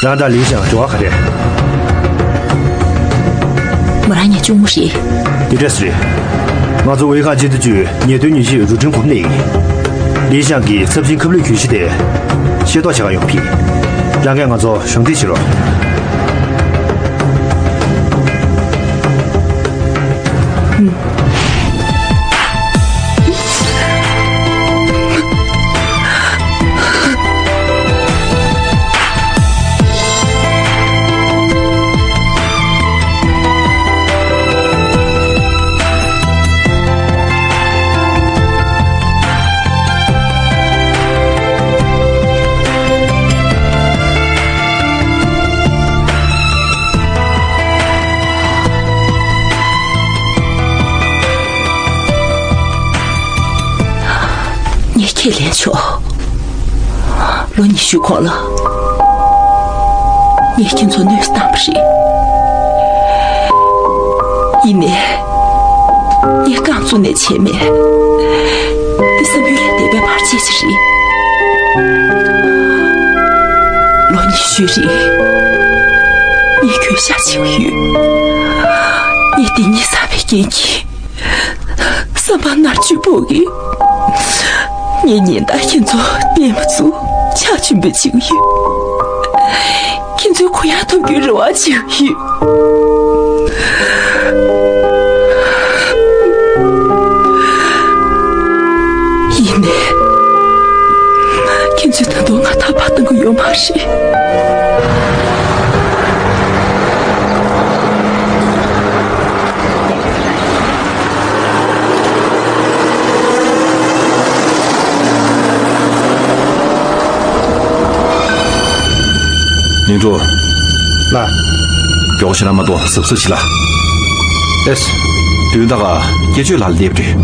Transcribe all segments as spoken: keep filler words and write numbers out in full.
རང་དང་ལི་ཞང་འབྲེལ་བ་ག་རེ། མོ་རང་ངའི་གཅུང་མོ་རེད། དེ་འདྲས་རེད། ང་ཚོ་ཝེ་ཁང་སྤྱི་འཐུས་ཚོས་ཉེས་དོན་ཉེས་ཆད་རུ་འཕྲིན་གོ་མ་ནས་ཡིན། ལི་ཞང་གི་ཚབས་ཆེན་ཁབ་ལས་གྱོད་གཞི་དེ་ཤེས་རྟོགས་བྱེད་ག་ཡོང་གི། རང་གིས་ང་ཚོ་གཞོགས་འདེགས་བྱེད་རོགས། ངས་ཁས་ལེན་ཆོག་ལོ་ཉི་ཤུའི་གོང་ལ་ངས་ཁྱེད་ཚོ་གནོད་བཏང་བ་རེད། ཡིན་ནའི། ངས་རྐང་བཙུགས་ནས་བྱས་མེད། འདི་བསམ་ཡུལ་ལས་འདས་པའི་བར་ཆད་ཅིག་རེད། ལོ་ཉི་ཤུའི་རིང་ངས་གྱོད་བཤགས་བྱེད་ཀྱི་ཡོད། ངས་སྡིག་ཉེས་བསགས་པའི་རྐྱེན་གྱིས། བསམ་པ་མནར་གཅོད་ཕོག་གི། ངས་ཉིན་ལྟར་ཁྱེད་ཚོ་བསྟེན་མ་ཚུགས་ཕྱག་མཆོད་འབུལ་བྱེད་ཀྱི་ཡོད། ཁྱེད་ཚོའི་གུ་ཡངས་ཐོབ་རྒྱུའི་རེ་བ་བྱེད་ཀྱི་ཡོད། ཡིན་ནའི། ཁྱེད་ཚོས་ད་དུང་ང་ཐར་པ་གཏང་གི་ཡོད་མ་རེད། ཉིན་གྲོ། ལགས། མགྱོགས་ཤིག་ལ་མ་གཏོགས་གཟབ་གཟབ་ཞིག་ལ། ཨེས། དུས་ད་ག་སྐྱེ་ཆོས་ལ་སླེབས་རེད།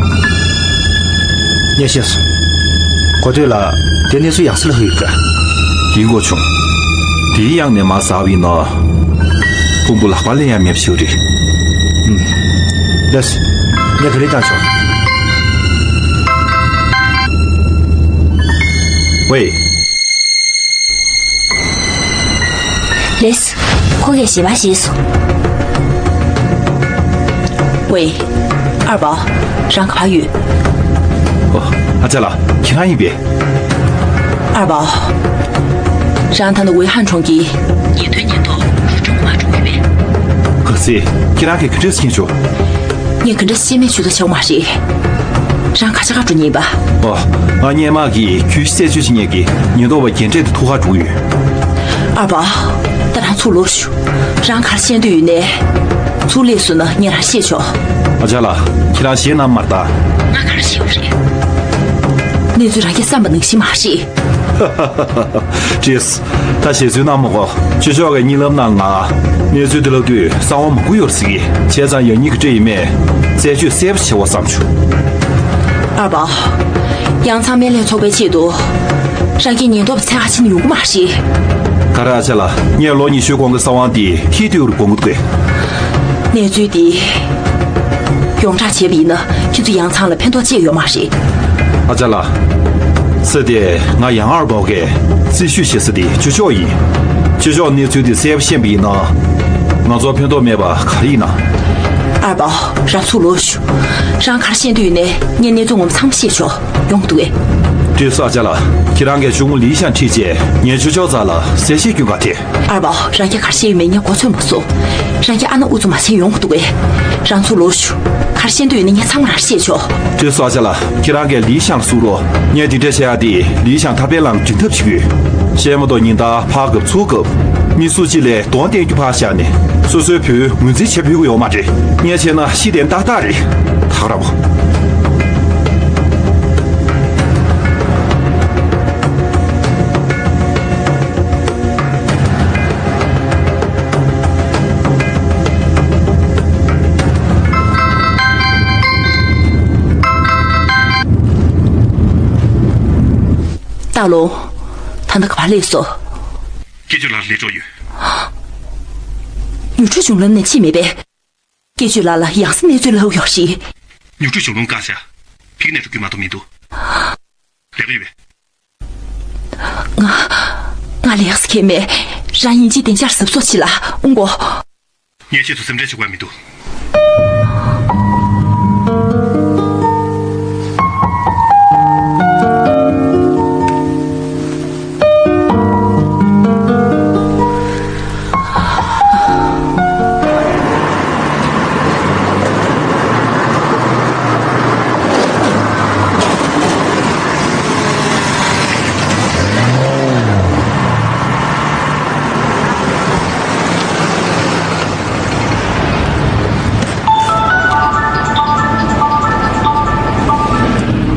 ངས་ཤེས་སོང་། གོ་ཐོས་ལ་དེ་གནས་ཚུལ་ཡག་ས་ལ་ཧུ་ཡོད་ག་ཡིན་གོ་བྱུང་། དེའི་ཡང་ནས་མ་ཟ་བའི་ནོ། ཕུང་པོ་ལག་པ་ལེན་ཡ་མེད་ཞུ་རེད། ཨུམ། ལགས། ངས་ག་རེ་བཏང་ཆོག་ཝེ། ལགས། ཁོ་གས་ཞེ་པོ་ཞིག་སོང་། ཝེ། ཨར་པའོ། རང་ག་པར་ཡོད། ཨོ། ཨ་ཅག་ལགས། ཁྱེད་རང་ཡིན་པས། ཨར་པའོ། རང་ད་ནི་ཝེ་ཧན་གྲོང་གི་ཉེས་དོན་ཉེན་རྟོག་རུ་ཁྲིམས་མ་གྲོངས་ཡོད་པས། ག་ཚོད། ཁྱེད་རང་གིས་ག་འདྲས་སེ་མཁྱེན་བྱུང་། ངས་ག་འདྲ་ཤེས་མེད་ཞུ་ད་ཆོག་མ་རེད། རང་ག་ཆ་ག་འགྲོ་མཁན་ཡིན་པ། ཨོ། ང་སྔོན་མ་གི་གྱོད་གཞི་རྩད་གཅོད་བྱེད་མཁན་གྱི་ཉེན་རྟོག་པ་རྒན་གྲས་དེ་ཐུག་ག་འགྲོ་གི་ཡོད། ཨར་པའོ། ད་རང་ཚུར་ལོག་ཤོག་རང་ག་རེ་བཤད་འདོད་ཡོད་ནའི། ཚུར་སླེབས་སོང་ན་ངས་རང་བཤད་ཆོག་ཨ་ཅག་ལགས། ཁྱེད་རང་ཞེད་སྣང་མ་བཏང་། ང་ག་རེ་བྱེད་དགོས་རེད། གནས་ཚུལ་རང་གིས་བསམ་པ་ནང་བཞིན་མ་རེད། ཀྲིས། ད་ཞེད་སྣང་མ་དགོས། ཆོས་ཕྱོགས་ཀྱིས་གཉིད་ལམ་ནང་ང་གནས་ཚུལ་འདི་ལབ་དུས་གསང་བ་མང་པོ་ཡོད་རེད་ཟེར་གི། བྱས་ཙང་ཡང་སྙིང་གི་འདྲེ་ཡིན་མེད་རྩད་གཅོད་གསལ་པོ་བྱེད་དགོས་བསམ་བྱུང་། ཨར་པའོ། ཡང་ཚང་སྨན་ལས་ཚོགས་པའི་ཆེད་དུ། རང་གི་ཉེན་རྟོག་པ་འཚོལ་ག་ཕྱིན་ན་ཡོང་གི་མ་རེད། ག་རེ། ཨ་ཅག་ལགས། ངས་ལོ་ཉི་ཤུའི་གོང་གི་གསང་བ་འདི་ཁྱེད་ལྟ་བུར་སྤོང་གི་འདུག་གས། གནས་ཚུལ་འདི་ཡོངས་བསྒྲགས་བྱས་པ་ཡིན་ན་ཁྱེད་ཚོ་ཡང་ཚང་ལ་ཕན་ཐོགས་ཅི་ཡང་ཡོད་མ་རེད། ཨ་ཅག་ལགས། ཚེ་འདི་ང་ཡང་ཨར་པའོ་གིས་རྩིས་ཞིབ་བྱེད་ས་དེ་ཆོས་ཕྱོགས་ཡིན། ཆོས་ཕྱོགས་གནས་ཚུལ་འདི་གསལ་པོ་ཤེས་པ་ཡིན་ན། ང་ཚོར་ཕན་ཐོགས་མེད་པ་ག་རེ་ཡིན་ན། ཨར་པའོ། རང་ཚུར་ལོག་ཤོག་རང་ག་རེ་བཤད་འདོད་ཡོད་ནའི་ངས་གནས་ཚུལ་ངོ་མ་ཚང་མ་ཤེས་ཆོག་ཡོང་གི་འདུག་གས། ཀྲིས། ཨ་ཅག་ལགས། ཁྱེད་རང་གིས་གཞུང་ལི་ཞང་ཁྲིད་བྱས་ངས་ཆོས་ཕྱོགས་རྩ་ལ་གསལ་བཤད་སྐྱོན་ག་དེ། ཨར་པའོ། རང་གིས་ག་རེ་བཤད་ཡོད་མེད་ངས་མགོ་ཚོད་མ་བཟོ། རང་གིས་ཨ་ན་ཨུ་ཚུགས་མ་བྱེད་ཡོང་གི་འདུག་གས། རང་ཚུར་ལོག་ཤོག་ག་རེ་བཤད་འདོད་ཡོད་ནའི་ངས་ཚང་མ་རང་ཤེས་ཆོག་ཀྲིས། ཨ་ཅག་ལགས། ཁྱེད་རང་གིས་ལི་ཞང་ལ་གསུང་རོགས། ངས་འདི་འདྲ་བཤད་ཡ་དེ་ལི་ཞང་ཐར་པའི་ལམ་འདྲེན་ཐབས་བྱེད་ཀྱི་ཡོད། བཤད་མ་གཏོགས་ཉིན་ལྟར་ཕར་རྒབ་ཚུར་རྒབ། མི་སུ་གཅིག་ལ་གདོང་བསྟན་རྒྱུ་ཕར་བཞག་ནས་སོ་སོའི་བུ་ངོས་འཛིན་བྱེད་ཕོད་ཀྱི་ཡོད་མ་རེད། ངས་བྱས་ན་ཤི་དེ་ཏག་ཏག་རེད། ཐག་ར་བོ། སྟག་ལུང་། ད་ལྟ་ག་པར་སླེབས་སོང་། སྐྱིད་ཆུ་ལ་སླེབས་འགྲོ་ཡོད། ཉུང་འཕྲི་གཞུང་ལམ་ནས་ཕྱིན་མེད་པས། སྐྱིད་ཆུ་ལགས་ལ་ཡང་སེ་གནས་ཚུལ་ལབ་ཡོད་རེད། ཉུང་འཕྲི་གཞུང་ལམ་བཀག་བཞག་ཕ་གི་ནས་འགྲོ་རྒྱུ་མ་གཏོགས་མི་འདུག་ལས་ཀ་ཡོད་པས། ང་། ང་ལས་ཀ་ཁྱད་མེད། རང་ཡིན་གཅིག་བདེ་འཇགས་གཟབ་གཟབ་བྱེད་ལ་དབུ་མགོ། ངས་ཆེད་དུ་སེམས་ཁྲལ་བྱེད་དགོས་མི་འདུག་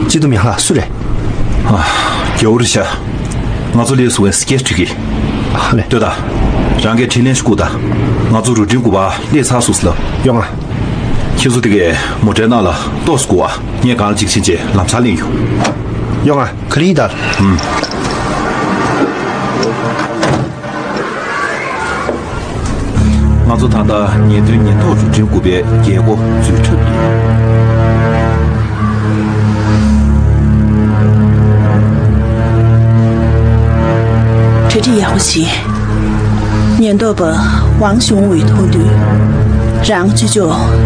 སྤྱི་བསྡོམས་ཡག་ལགས་སུ་རེད། ཨ། རྒྱལ་བོ་རེད་ཤག་ང་ཚོ་སླེབས་སོང་བས་སྐད་ཁྲིད་ཀྱི། ཨ་ལེ། ལྟོས་དང་། རང་གིས་འཕྲིན་ལན་ཞིག་བསྐུར་དང་། ང་ཚོ་རུ་སྒྲིག་དགོས་པ་སླེབས་ཚར་སོང་ཟེར་ལབ། ཡོང་ང་། ཁྱེད་ཚོ་དེ་གའི་མོ་ཊའི་ནང་ལ་ཏོག་ཙམ་སྒུག་ཨ། ངས་གང་ལ་འཇིགས་ཕྱིན་རྗེས་ལམ་སང་སླེབས་ཡོང་། ཡོང་ང་། ག་རེ་ཡིན་ད། ཨུམ། ང་ཚོ་ད་ལྟ་ཉེན་རྟོག་ཉེན་རྟོག་རུ་འདྲེན་དགོས་པའི་རྒྱལ་སྒོ་འཛུལ་གྲབས་ཡིན། གྲ་སྒྲིག་ཡག་པོ་བྱེད། ཉེན་རྟོག་པ་ཝང་ཞུང་ཝུའེ་མཐོང་དུས། རང་ཅོ་ཅོ་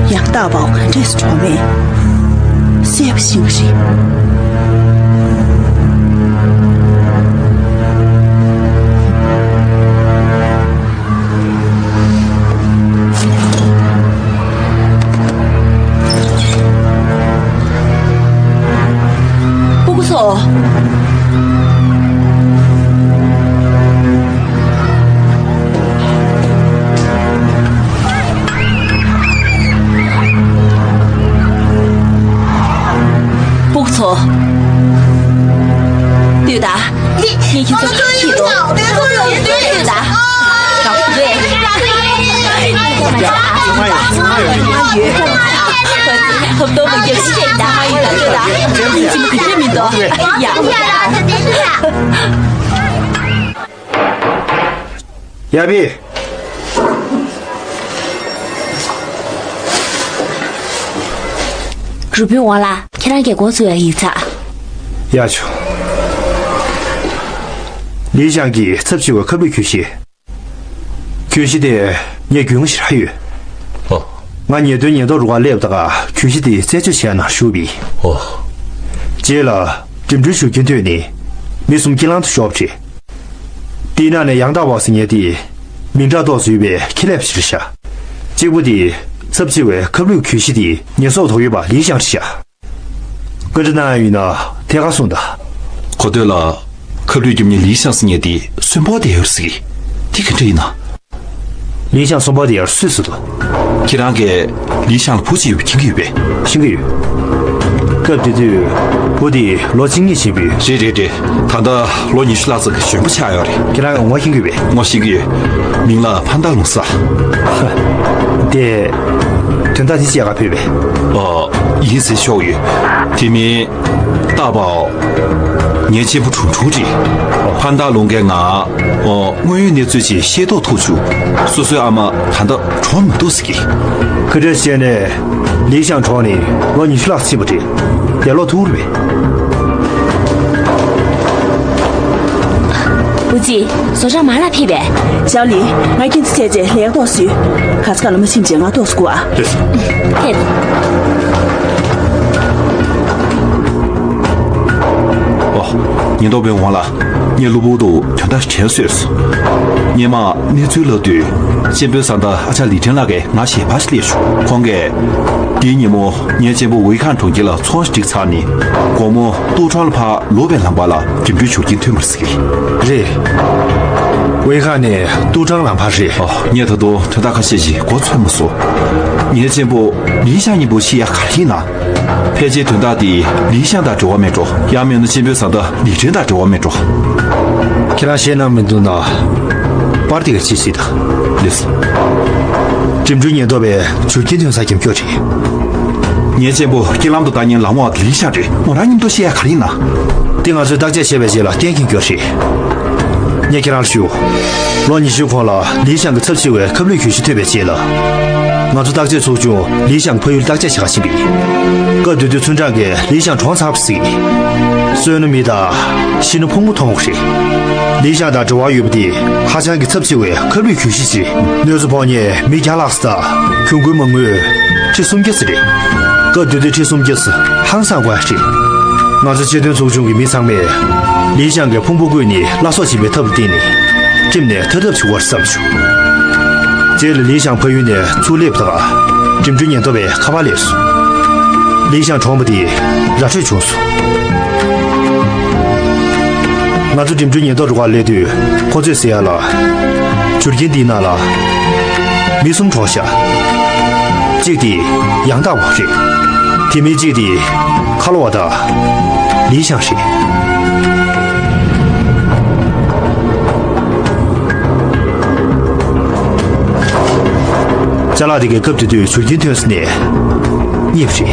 ཡང་སྟག་པའོ་ག་འདྲས་སུ་གྲོངས་མེད། བཤད་པ་ཤེས་ཀྱི་རེད། སྤུ་གུ་ཚོ། སྤུ་གུ་ཚོ། ལྟོས་དང་། ངས་ཁྱེད་ཚོ་ག་རེ་བྱེད་དོ། ལྟོས་དང་། དགའ་པོ་རེད། ཧབ་ཏོ་མ་རྒྱབ་ཤེས་དང་། ལྟོས་དང་། ཁྱིམ་ག་ཚོད་མི་འདུག་ཡ། ཡ་པི། རུ་དཔོན་ཝང་ལགས། ཁྱེད་རང་གིས་འགོ་བཙུགས་ཡག་ཡིག་ཚགས། ཡག་བྱུང་། ལི་ཞང་གི་ཚབ་བྱས་པའི་ཁ་བསླུས་གྱོད་གཞི། གྱོད་གཞི་དེ་ངས་རྒྱུས་མངའ་ཞེ་དྲག་ཡོད། ཨོ། ང་ཉེས་དོན་ཉེན་རྟོག་རུ་ཁག་སླེབས་དང་གཅིག་ཁར་གྱོད་གཞི་དེ་རྩད་གཅོད་བྱེད་ཡག་ནང་ཞུགས་པ་ཡིན། ཨོ། རྗེས་ལ་འགྲིམ་འགྲུལ་ཞུ་རྒྱུ་ཐོན་ནས་མི་གསུམ་དཀྱིལ་ལམ་དུ་ཤོར་བ་རེད། དེའི་ནང་ནས་ཡང་ཏའོ་པའོ་ཟེར་མཁན་དེ་མིང་གྲགས་ཏོག་ཙམ་ཡོད་པའི་ཁེ་ལས་པ་ཞིག་རེད་ཤག་གཅིག་པོ་དེ་ཚབ་བྱས་པའི་ཁ་བསླུས་གྱོད་གཞི་དེ་ཉེས་གསོག་དོགས་ཡོད་པ་ལི་ཞང་རེད་ཤག་བཀའ་འདྲི་གནང་ཡག་ཡོད་ན་ཐད་ཀར་གསུངས་དང་། གོ་ཐོས་ལ། ཁ་བསླུས་རྒྱབ་མཁན་ལི་ཞང་ཟེར་མཁན་དེ་སུན་པོ་དེ་ཡོད་ཟེར་གི། དེ་ག་འདྲ་ཡིན་ན། ལི་ཞང་སུན་པོ་དེ་ཡར་སུས་ཟེར་འདུག་ཁྱེད་རང་གིས་ལི་ཞང་ལ་བུ་གཅིག་ཡོད་པ་མཁྱེན་གྱི་ཡོད་པས། ཤེས་ཀྱི་ཡོད། སྐབས་དེ་དུས་བུ་དེ་ལོ་བཅུ་གཉིས་ཆེན་པོ་ཡོད། རེད་རེད་རེད། ད་ལྟ་ལོ་ཉི་ཤུ་ལྷག་ཙམ་གྱི་གཞོན་པ་ཆགས་ཡོད་རེད། ཁྱེད་རང་ངོ་ཤེས་ཀྱི་ཡོད་པས། ངོ་ཤེས་ཀྱི་ཡོད། མིང་ལ་ཕན་ཏཱ་ལུང་ཟེར། དེ། དོན་དག་དེ་ཅི་ཡག་ག་ཕེབས་པས། ཨོ། ཡིན་ཟེར་ཆོག་ཡོད། དེ་མིན། ཏཱ་པའོ། ཉེས་ཅན་པོ་ཁྲུང་ཁྲུང་རེད། ཕན་ཏཱ་ལུང་གིས་ང་། ཨོ། དངོས་ཡོད་གནས་ཚུལ་ཅིག་ཤེས་རྟོགས་ཐུབ་བྱུང་། སོ་སོའི་ཨ་མ་ད་ལྟ་གྲོངས་མི་འདུག་ཟེར་གི། ཁ་བྲལ་བྱས་ནས་ལི་ཞང་གྲོངས་ནས་ལོ་ཉི་ཤུ་ལྷག་ཕྱིན་པ་རེད། དེ་ལོ་ཐུག་རེད་པས། བུ་ཅི། བཟོ་གྲྭ་མ་ལ་ཕེབས་པས། ཞའོ་ལི། ང་ཁྱེད་ཚོ་བྱས་རྗེས་ལས་ཀ་ཏོག་ཙམ་ཞུས། ག་ས་ག་ལ་མ་ཕྱིན་རྗེས་ང་ཏོག་ཙམ་སྒུག་ཨ། ལགས་སོ། ཕེབས། ཨོ། ཉེན་རྟོག་པའི་ཝང་ལགས། ངས་གློ་བུར་དུ་དོན་དག་དྲན་སོས་སོང་། སྔོན་མ་གནས་ཚུལ་ལབ་དུས། གཅེན་པོའི་བཟའ་ཟླ་ཨ་ཅག་ལི་ཁྲེན་ལགས་ཀྱིས་ང་ཞལ་པར་ཞིག་སླེབས་བྱུང་། ཁོང་གིས། དེའི་ཉིན་མོ་ཉེས་ཅན་པོ་ཝེ་ཁང་གྲོང་ཁྱེར་ལ་ཚོང་ཞིག་བསྒྲིགས་ཚར་ནས། དགོང་མོ་ཏུའུ་ཀྲང་ལ་ཕར་ལོག་པའི་ལམ་བར་ལ་འགྲིམ་འགྲུལ་ཞུ་རྒྱུ་ཐོན་པ་རེད་ཟེར་གི། རེད། ཝེ་ཁང་ནས་ཏུའུ་ཀྲང་ལམ་བར་རེད། ཨོ། ངས་ད་དུང་དོན་དག་ཁ་ཤས་ཤིག་མགོ་ཚོད་མ་སོང་། ཉེས་ཅན་པོ་ལི་ཞང་གཉིས་པོ་ཤི་ཡག་ག་རེ་ཡིན་ན། ཕལ་ཆེར་དོན་དག་དེ་ལི་ཞང་དང་འབྲེལ་བ་མེད་འགྲོ། ཡང་མིན་ན་གཅེན་པོའི་བཟའ་ཟླ་ལི་ཁྲེན་དང་འབྲེལ་བ་མེད་འགྲོ། ཁྱེད་རང་ཞེད་སྣང་མི་འདུག་ན། པར་དེ་ག་ཅིག་གཟིགས་དང་། ལགས་སོ། འགྲིམ་འགྲུལ་ཉེན་རྟོག་པས་བྱུར་རྐྱེན་ཐོན་ས་རྒྱབ་སྐྱོར་བྱེད། ཉེས་ཅན་པོ་དཀྱིལ་ལམ་དུ་བཏང་མཁན་ལམ་འོག་ལི་ཞང་རེད། མོ་རང་མཉམ་དུ་ཤི་ཡག་ག་རེ་ཡིན་ན། འདི་ང་ཚོས་བརྟག་དཔྱད་བྱས་པའི་རྗེས་ལ་གཏན་འཁེལ་རྒྱུ་རེད། ངས་ཁྱེད་རང་ལ་ཞུ། ལོ་ཉི་ཤུའི་གོང་ལ་ལི་ཞང་གི་ཚབས་ཆེ་བའི་ཁབ་ལུད་གྱོད་གཞི་ཐོན་པའི་རྗེས་ལ། ང་ཚོ་བརྟག་དཔྱད་ཚོགས་ཆུང་ལི་ཞང་ཕ་ཡུལ་བརྟག་དཔྱད་བྱེད་ག་ཕྱིན་པ་ཡིན། སྐབས་དེ་དུས་ཚུན་ཀྲང་གིས་ལི་ཞང་གྲོངས་ཚར་བ་ཟེར་གྱི། གསོན་ན་མི་དང་། ཤི་ན་ཕུང་པོ་མཐོང་བ་རེད། ལི་ཞང་དང་འབྲེལ་བ་ཡོད་པ་དེ་ཧ་ཅང་གི་ཚབས་ཆེ་བའི་ཁབ་ལུད་གྱོད་གཞི་ཅིག་རེད། གནོད་འཚེ་ཕོག་མཁན་མི་བརྒྱ་ལྷག་ཙམ་དང་གྱོང་གུན་མ་དངུལ་ཁྲི་སུམ་བརྒྱ་ཙམ་རེད། སྐབས་དེ་དུས་ཁྲི་སུམ་བརྒྱ་ཙམ་ཧང་སང་དགོས་ཡ་རེད། ང་ཚོ་ཆེད་དོན་ཚོགས་ཆུང་གི་མི་ཚང་མས་ལི་ཞང་གི་ཕུང་པོ་བརྐུས་ནས་བླ་སྲོག་བྱིན་པའི་ཐབས་ལ་བརྟེན་ནས་ཁྲིམས་ནས་ཐར་ཐབས་བྱུང་བར་བསམ་བྱུང་། རྗེས་ལ་ལི་ཞང་ཕ་ཡུལ་ནས་ཚུར་སླེབས་དང་འགྲིམ་འགྲུལ་ཉེན་རྟོག་པས་ཁ་པར་སླེབས་སོང་། ལི་ཞང་གྲོངས་པ་དེ་ར་འཕྲོད་བྱུང་སོང་། ང་ཚོ་འགྲིམ་འགྲུལ་ཉེན་རྟོག་རུ་ཁག་སླེབས་དུས་ཁོ་ཚོས་ཟེར་ཡ་ལ། བྱུར་རྒྱུན་འདིའི་ནང་ལ་མི་གསུམ་གྲོངས་ཤག་གཅིག་དེ་ཡང་དག་པ་རེད། དེ་མིན་གཅིག་དེ་ཁ་ལོ་བ་དང་ལི་ཞང་རེད། ཅ་ལག་དེ་གའི་སྐབས་དེ་དུས་བྱུར་རྒྱུན་ཐོན་ས་ནས་རྙེད་པ་རེད།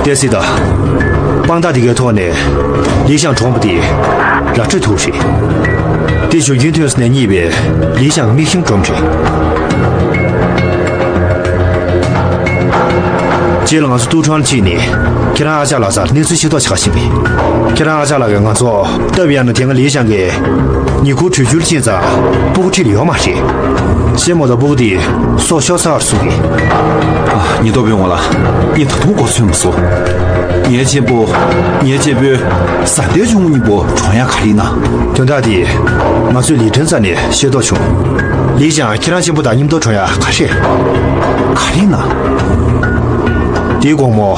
དེ་སྲིད་ད། དཔང་རྟགས་དེ་གའི་ཐོག་ནས་ལི་ཞང་གྲོངས་པ་དེ་ར་འཕྲོད་ཐུབ་རེད། དེ་བྱུར་རྒྱུན་ཐོན་ས་ནས་རྙེད་པའི་ལི་ཞང་མིག་ཤིང་སྒྲོམ་རེད། རྗེས་ལ་ང་ཚོ་ཏུའུ་ཁྲོན་ལ་ཕྱིན་ནས་ཁྱེད་རང་ཨ་ཅག་ལགས་སར་གནས་ཚུལ་ཤེས་རྟོགས་བྱེད་ག་ཕྱིན་པས། ཁྱེད་རང་ཨ་ཅག་ལགས་ཀྱིས་ང་ཚོ་སྟབས་ཡག་ན་དེ་སྔ་ལི་ཞང་གིས་ཉིན་གུང་བྲོས་བྱོལ་ཕྱིན་ཙང་སྤུ་གུ་ཁྲིད་ལ་ཡོད་མ་རེད། ཤེས་མོ་དང་སྤུ་གུ་དེ་སྲོག་ཤོར་ཚར་བ་གསུང་གི། ཨ། ཉེན་རྟོག་པའི་ངོ་ལ་ངས་ད་དུང་མགོ་ཚོས་མ་སོང་། ངའི་གཅེན་པོ། ངའི་གཅེན་པོའི་བཟའ་ཟླའི་གཅུང་མོ་གཉིས་པོ་གྲོངས་ཡ་ག་རེ་ཡིན་ན། དོན་དག་དེ་ང་ཚོས་ལི་ཁྲིན་རྩ་ནས་ཤེས་རྟོགས་བྱུང་། ལི་ཞང་ཁྱེད་རང་གཅེན་པོ་དང་མཉམ་དུ་གྲོངས་ཡ་ག་རེ། ག་རེ་ཡིན་ན། དེའི་དགོང་མོ།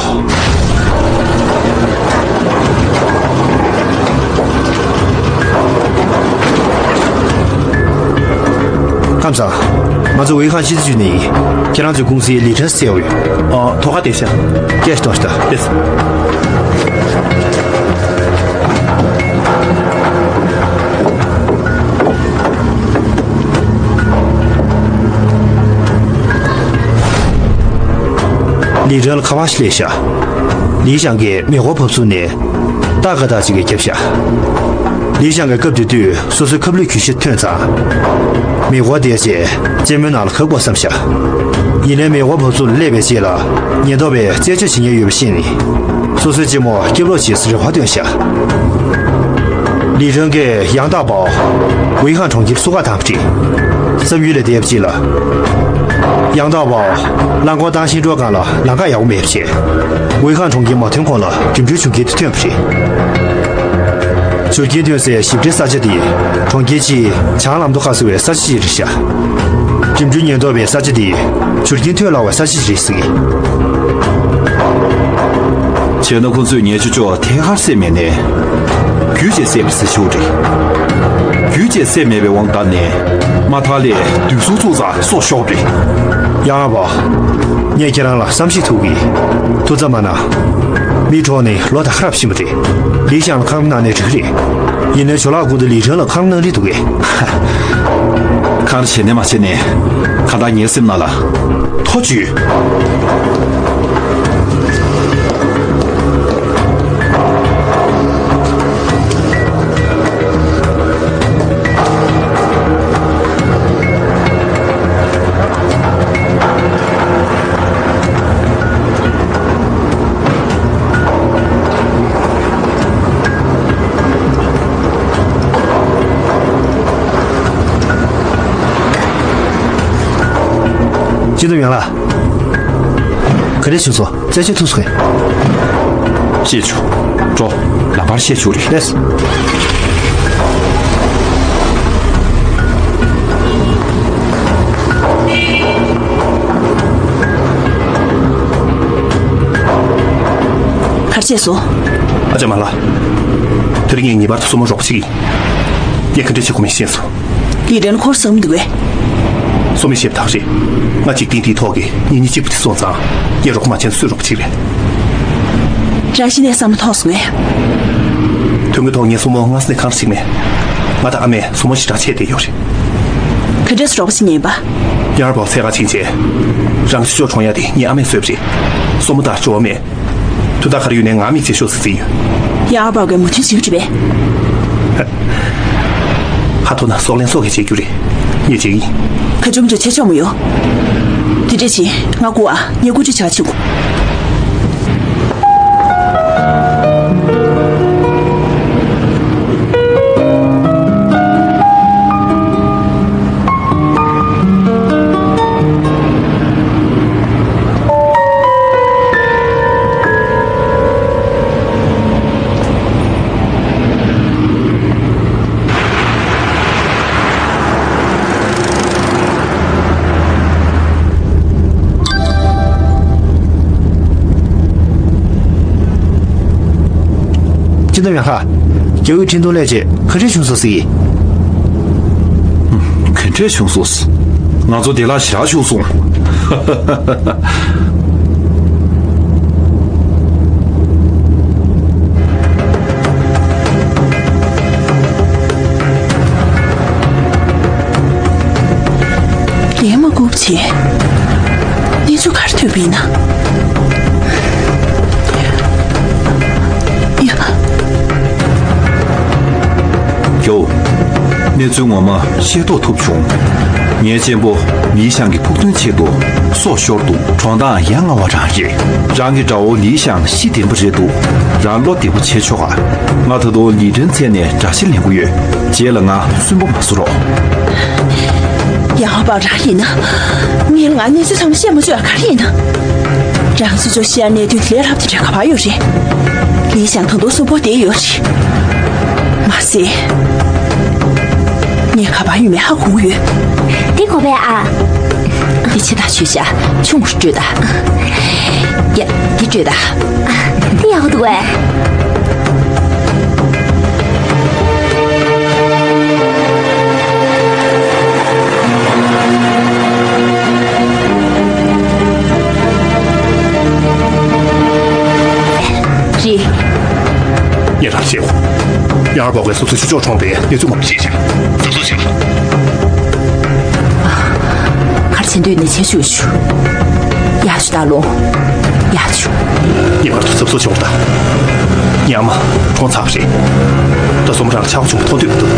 ཁམས་བཟང་། ང་ཚོ་ཝེ་ཁང་ཕྱི་ཚུལ་ནས་ཡིན། ཁྱེད་རང་ཚོའི་ཀུང་སིའི་ལི་ཁྲིན་ཟེར་བ་ཡོད། ཨ། ཐོག་ཁ་བསྡད་ཤག་སྐད་ཤིག་གཏོང་ཤིག་ད། ལགས་སོ། ལི་ཁྲིན་ལ་ཁ་པར་ཞིག་སླེབས་ཤག་ལི་ཞང་གིས་མེ་འཁོར་བབས་ཚུགས་ནས་ཏག་ཏག་ཅིག་གིས་བརྒྱབ་ཤག་ལི་ཞང་གིས་སྐབས་དེ་དུས་སོ་སོའི་ཁབ་ལུད་གྱོད་གཞི་ཐོན་ཙང་། མེ་འཁོར་དེ་རྗེས་གཅེན་མོའི་ནང་ལ་བཀག་དགོས་བསམ་ཤག་ཡིན་ནའི་མེ་འཁོར་བབས་ཚུགས་ལ་སླེབས་པའི་རྗེས་ལ་ཉེན་རྟོག་པས་རྩད་གཅོད་བྱེད་མཁན་ཡོད་པ་ཤེས་ནས། སོ་སོའི་གཅེན་མོ་སྐྱོབ་རོགས་བྱེད་ཟེར་རེ་བ་བཏོན་ཤག་ལི་ཁྲིན་གྱིས་ཡང་དག་པའོ། ཝེ་ཁང་གྲོང་ཁྱེར་སུ་ཁ་དང་བྲིས། བསམ་ཡུལ་ལས་འདས་པ་ཅིག་ལ། ཡང་དག་པའོ། རླངས་འཁོར་བཏང་ཤིང་འགྲོ་སྒང་ལ་ལམ་ཁ་ཡག་པོ་མེད་པ་བྱས། ཝེ་ཁང་གྲོང་ཁྱེར་མ་ཐོན་གོང་ལ་འགྲིམ་འགྲུལ་བྱུང་རྐྱེན་དེ་ཐོན་པ་རེད། བྱུར་རྐྱེན་ཐོན་སའི་ཞིབ་ཕྲའི་ས་ཆ་དེ་གྲོང་ཁྱེར་སྤྱིའི་བྱང་ལམ་མདོ་ཁ་ཟེར་བའི་ས་ཆ་ཞིག་རེད་ཤག་འགྲིམ་འགྲུལ་ཉེན་རྟོག་པས་ས་ཆ་དེ་བྱུར་རྐྱེན་ཐོན་སླ་བའི་ས་ཆ་ཞིག་རེད་ཟེར་གི། བྱས་ན་ཁོ་ཚོས་ངའི་ཅོ་ཅོ་ཐད་ཀར་བསད་མེད་ནས། རྒྱུས་བཅས་བསད་པ་ཟེར་ཆོག་རེད། རྒྱུས་བཅས་བསད་མེད་པའི་དབང་བཏང་ནས་མ་ཐག་ལས་དུག་སྲུང་བཙུགས་ཙང་སྲོག་ཤོར་རེད། ཡང་ཨ་ཕ། ངས་ཁྱེད་རང་ལ་བསམ་ཤེས་ཐུབ་གི། ཐུགས་འཚབ་མ་གནང་། མི་གྲོངས་ནས་ལོ་ད་ག་རང་ཕྱིན་པ་རེད། ལི་ཞང་ལ་ཁ་སྐོང་གནང་ནས་འགྲིག་གི་རེད། ཡིན་ནའི་ཇོ་ལགས་སྐུ་ཚེ་ལི་ཁྲིན་ལ་ཁ་སྐོང་གནང་རེ་འདུག་གས། གང་བྱས་ནས་མ་བྱས་ནས་གང་ལྟར་ངའི་སེམས་ནང་ལ་ཐོ་ཅུས། སྤྱི་འདོམས་ཡང་ལགས། ག་རེ་བྱུང་སོང་། རྩད་གཅོད་ཐུབ་སོང་ངས། ཤེས་བྱུང་། འགྲོ། ལམ་བར་ཤེས་བྱུང་རེད། ལགས་སོ། ག་རེ་བྱས་སོང་། ཨ་ཅག་མ་ལགས། དེ་རིང་ངས་ངེས་པར་དུ་སྲུ་མོ་རོགས་པ་བྱེད་ཀྱི་ཡིན། ངས་ག་འདྲ་བྱེད་དགོས་མིན་ཤེས་སོང་། ལི་ཁྲིན་ཁོར་ཟ་མི་འདུག་གས། སྲུ་མོས་བཤད་པ་དག་རེད། ང་འཇིག་རྟེན་འདིའི་ཐོག་གི་གཉེན་ཉེ་གཅིག་པུ་དེ་སོང་ཙང་ངས་རོགས་པ་མ་བྱས་ན་སུས་རོགས་པ་བྱེད་རེད། རང་གཞི་ནས་བསམ་བློ་ཐོངས་སོང་ངས། དོན་གྱི་ཐོག་ངས་སྲུ་མོ་སྔ་ས་ནས་གང་ཞིག་མེད། ང་དང་ཨ་མས་སྲུ་མོ་ཞེ་དྲག་ཆེ་བསྡད་ཡོད་རེད། ག་ འདྲ་སུ་རོགས་པ་ཞིག་ཉན་པ། ཡང་ཨར་པའོ་འཚོལ་ག་ཕྱིན་རྗེས། རང་ཤུ་ཅོ་གྲོངས་ཡ་དེ་ངའི་ཨ་མས་གསོས་པ་རེད། སོ་མོ་ལྟར་བྲོ་བ་མེད། དོན་དག་ག་རེ་ཡོད་ནའི་ང་མིག་ཆེ་ཤོས་སུ་བརྩིས་ཡོད། ཡང་ཨར་པའོ་གིས་མུ་མཐུད་བྱེད་ཀྱི་རེད་པས། ཧ་ཐོ་ན་སྲོག་ལན་སྲོག་གི་བྱེད་རྒྱུ་རེད། ངས་བྱེད་ཀྱི་ཡིན། ག་ཅུང་ཅུང་བྱེད་ཆོག་མོ་ཡོ། དེ་འདྲ་བྱེད་ང་སྒུག་ཨ། ངས་སྐུ་མགྲོན་བྱ་ཆུག་སྤྱི་ཟླ་ཡང་ཧ། རྒྱ་དབུས་འཕྲིན་གཏོང་ལས་བྱེད་ག་འདྲས་བྱུང་སོང་ཟེར་གྱི། ག་འདྲས་བྱུང་སོང་། ང་ཚོ་བདེ་བླག་ཞེ་དྲག་བྱུང་སོང་། ལན་མ་ལྐུགས་བྱས། གནས་ཚུལ་ག་རེ་ཐོན་པ་ཡིན་ན། ཡ། ཇོ། གནས་ཚུལ་ངོ་མ་ཤེས་རྟོགས་ཐུབ་བྱུང་། ངའི་གཅེན་པོ་ལི་ཞང་གི་ཕུགས་འདུན་ཆེད་དུ་སྲོག་ཤོར་འདུག་གྲོངས་སྟངས་ཡ་ང་བ་རང་རེད། རང་གི་དགྲ་བོ་ལི་ཞང་ཤི་བདེན་པ་རེད་འདུག་རང་བློ་བདེ་པོ་བྱེད་ཆོག་ག་ང་ད་དུང་ལི་ཁྲིན་མཚན་ནས་དགྲ་ཤ་ལེན་གྱི་ཡོད། རྗེས་ལ་ང་སུན་པོ་མ་བཟོ་རོགས། ཡང་ཧོ་པའོ་རང་ཡིན་ན། ངས་ང་གནས་ཚུལ་ཚང་མ་བཤད་མ་བཅུག་ཡ་ག་རེ་ཡིན་ན། རང་ཚོ་ཅོ་ཤི་ཡ་གནས་དུས་ལས་སླ་པོ་དེ་འདྲ་ག་པར་ཡོད་རེད། ལི་ཞང་ད་དུང་སུན་པོ་བསྡད་ཡོད་རེད། མ་ཟད། ངས་ག་པར་ཡོད་མེད་ཧ་གོ་གི་ཡོད། འདི་གོ་བས་ཨ། འདི་ཕྱི་ད་ཆུ་ཤ་ཆུང་རུ་སྤྲོད་ད། ཡ། འདི་སྤྲོད་ད། འདི་ཡག་པོ་འདུག་བས། རེད། ཡ་རབས་ཤེའུ། ཡང་ཨར་པའོ་གིས་སོ་སོའི་ཤུ་ཅོ་གྲོངས་པའི་གནས་ཚུལ་ངོ་མ་ཤེས་ཤག་གཟབ་གཟབ་བྱེད་ཤག་གར་ཆེན་དུས་ནས་ཆེ་ཤུ་ཤུ། ཡ་ཤུ་ད་ལོ། ཡ་ཤུ། ངེས་པར་དུ་གཟབ་གཟབ་བྱེད་དགོས་ད། ངའི་ཨ་མ་གྲོངས་ཚར་བ་རེད། ད་སོ་མོ་རང་ལ་ཆག་སྒོ་བྱུང་མཐོང་འདོད་མི་འདུག་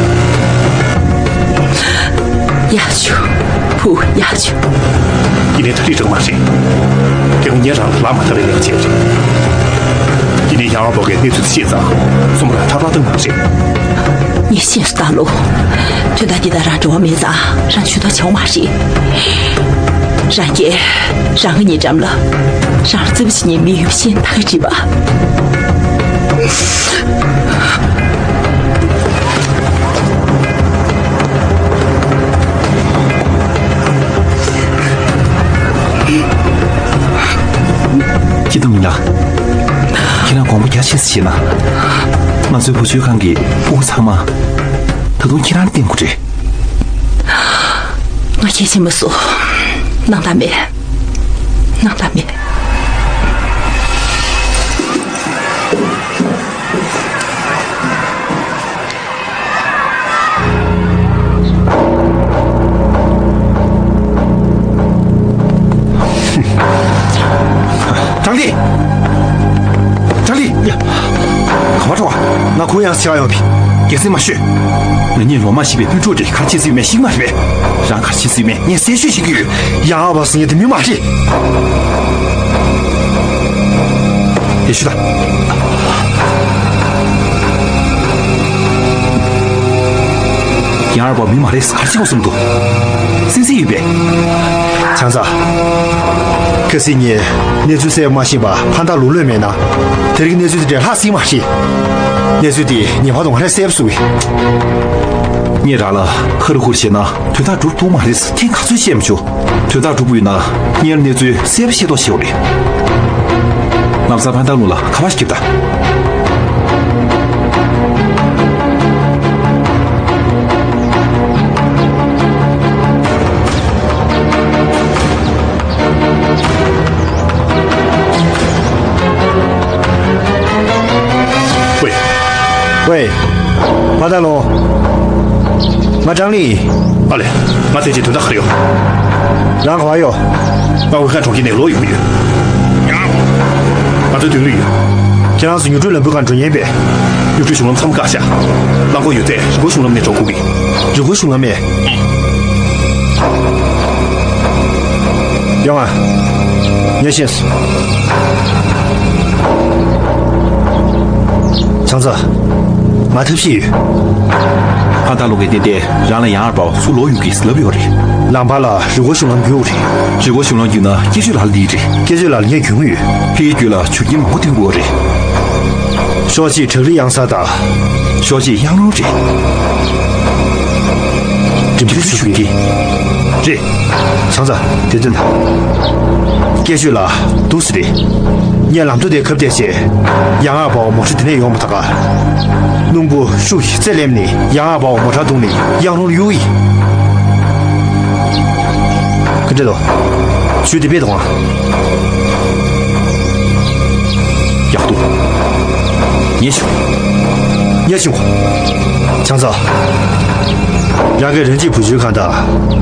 ཡ་ཤུ། བུ་ཡ་ཤུ། ཡིན་ནའི་ད་རེས་རང་མ་རེད། དེ་རིང་ངས་རང་ལ་ལབ་མ་ཐུབ་པའི་ལས་ཀ་བྱས་པ་རེད། ཡིན་ནའི་ཡང་ཨར་པའོ་གིས་གནས་ཚུལ་དེ་ཤེས་ཙང་སོ་མོ་རང་ཐབས་ལ་བཏང་མ་རེད། ངས་ཤེས་སོང་ད་ལོ། དོན་དག་འདི་དག་རང་འབྲེལ་བ་མེད་ཙང་རང་ཇུས་གཏོགས་བྱེད་དགོས་མ་རེད། རང་གིས་རང་གི་ཉེ་འགྲམ་ལ་རང་ལ་བརྩེ་བ་བྱེད་མཁན་མི་ཡོད་པ་ཤེས་ན་ད་ག་བྱེད་པ། སྐྱིད་སྡུག་མི་ལགས། ཁྱེད་རང་དགོངས་པ་རྒྱ་ཆེ་ཙམ་བཞེས་ན། ང་ཚོའི་བུ་བཅོལ་ཁང་གི་ཕྲུ་གུ་ཚང་མ་ད་དུང་ཁྱེད་རང་ལ་བརྟེན་དགོས་རེད། ང་གལ་ཆེན་པོ་བཟོ། སྣང་དག་མེད། སྣང་དག་མེད། ཀྲང་ལི། ཀྲང་ལི། ག་པར་འགྲོ་བ། ང་ཁོང་ཡང་ཆེ་བ་ཡོང་བི། རྒྱལ་སྲིད་མ་ཤོད། ང་གཉིས་ལོ་མ་ཤི་བའི་སྤུན་གྲོགས་རེད། གར་ཆེ་ཟིག་མེད་ཤིག་མ་རེད་པས། རང་གར་ཆེ་ཟིག་མེད་ངས་གསལ་ཤོད་བྱེད་ཀྱི་ཡོད། ཡང་ཨ་བ་སི་ངས་དེ་མི་མ་རེད། དེ་ཤུ་ད། ཡང་ཨ་བ་མི་མ་རེད་གར་ཆེ་བ་གསུམ་དུ། སིང་སིང་ཡོད་པས། ཆང་ས། ཁ་སི་ངས་གནས་ཚུལ་གསལ་པོ་མ་ཤེས་པ་ཕན་ཐོགས་ལོས་མེད་ན། དེ་རིང་གནས་ཚུལ་དེ་འདྲ་ལྷག་སྲིད་མ་རེད། གནས་ཚུལ་དེ་ངེས་པར་དུ་ང་རང་གསལ་པོ་བཟོ་གི། ངས་རང་ལ་ཧ་རུ་ཧུར་བྱས་ན་དོན་དག་འགྲུབ་ཐུབ་མ་རེད། ཁྱེད་ག་ཚོད་བཤད་མི་ཆོག་དོན་དག་འགྲུབ་དགོས་ན་སྔོན་གནས་ཚུལ་གསལ་པོ་ཤེས་རྟོགས་བྱེད་དགོས་རེད། ལམ་སང་ཕན་ཐོགས་ལུང་ལ་ཁ་པར་ཞིག་རྒྱོབ་དང་། ཝེ། ཝེ། པ་ད་ལོ། ང་ཀྲང་ལི་ཡིན། ཨ་ལེ། ང་ཐེངས་གཅིག་དོན་དག་ག་རེ་ཡོད། རང་ག་པར་ཡོད། ང་ཝེ་ཁ་གྲོང་ཁྱེར་ནས་ལོག་ཡོང་གི་ཡོད། ང་ཚོའི་དོན་ལུས་ཡོད། ཁྱེད་རང་ཚོ་ཉུང་འཕྲི་ལམ་བུའི་སྒང་འགྲོ་ཉན་པས། ཉུང་འཕྲི་གཞུང་ལམ་མཚམས་བཀག་བཞག་རླངས་འཁོར་ཡོད་ཚད་རི་མགོ་གཞུང་ལམ་ནས་འགྲོ་དགོས་ཀྱི། རི་མགོ་གཞུང་ལམ་ནས། ཡོང་ང་། ངས་ཤེས་སོང་། བྱང་ཚ། ང་ཐབས་ཤེས་ཡོད། ཨ་ད་ལོ་གི་ཏན་ཏན་རང་ལ་ཡང་ཨར་པའོ་སུ་ལོག་ཡོང་གི་ལབ་ཡོད་རེད། ལམ་བར་ལ་རི་མགོ་གཞུང་ལམ་བརྒྱུད་ཡོད་རེད། རི་མགོ་གཞུང་ལམ་བརྒྱུད་ན་སྐྱེ་ཤོད་ལགས་ལ་འདི་རེད། སྐྱེ་ཤོད་ལགས་ལ་ངས་གྱོན་གི་ཡོད། ཕ་གིའི་རྒྱུད་ལ་ཆུ་རྐྱེན་མང་པོ་ཐོན་དགོས་རེད། ཕྱོགས་གཅིག་བྲག་རི་གཡང་གཟར་དང་། ཕྱོགས་གཅིག་གཡང་ལུང་རེད། འགྲིམ་འགྲུལ་ཆུ་རྐྱེན། རེད། བྱང་ཚ། དེ་དོན་དག་སྐད་ཆ་ལ་འདུག་སེ་རེད། ངས་ལམ་མདོ་དེ་ཁ་གཏད་བྱས། ཡང་ཨར་པའོ་མོ་ཊ་དེ་ནས་ཡོང་མ་ཐག་ག་རླུང་བུ་ཤུགས་ཀྱིས་རྩེ་ལེན་ནས་ཡང་ཨར་པའོ་མོ་ཊ་བརྡུངས་ནས་གཡང་ལུང་ལ་གཡུགས་ཡིན། ག་འདྲ་འདུག་ཞུ་དེ་པས་དང་། ཡག་འདུག་ཉེ་ཆུང་། ཉེ་ཆུང་། བྱང་ཚ། རང་གི་རང་གཅེས་བུ་བཅོལ་ཁང་དང་།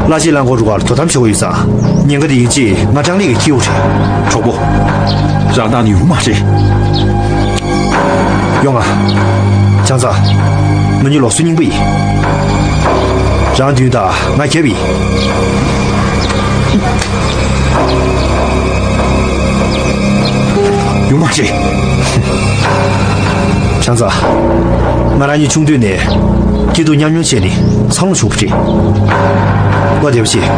བླ་ཆེན་རླངས་འཁོར་རུ་ཁག་དོ་དམ་བྱེད་དགོས་ཡོད་ཙང་། ཉེན་ཁ་དེ་ཡིན་གཅིག་ང་ཀྲང་ལི་གིས་འཁྱེར་ཡོང་རེད། གྲོགས་པོ། རང་བདག་ནི་ཡོང་མ་རེད། ཡོང་ང་། བྱང་ཚ། ང་གཉིས་ལོགས་སུ་རྙིང་པ་ཡིན། རང་མདུན་དང་ང་རྒྱབ་ཡིན། ཡོང་མ་རེད། བྱང་ཚ། ང་རང་གཉིས་ཆུང་དུས་ནས་སྐྱིད་སྡུག་མཉམ་མྱོང་བྱས་ནས་འཚར་ལོངས་བྱུང་བ་རེད། བློ་བདེ་པོ་བྱེད།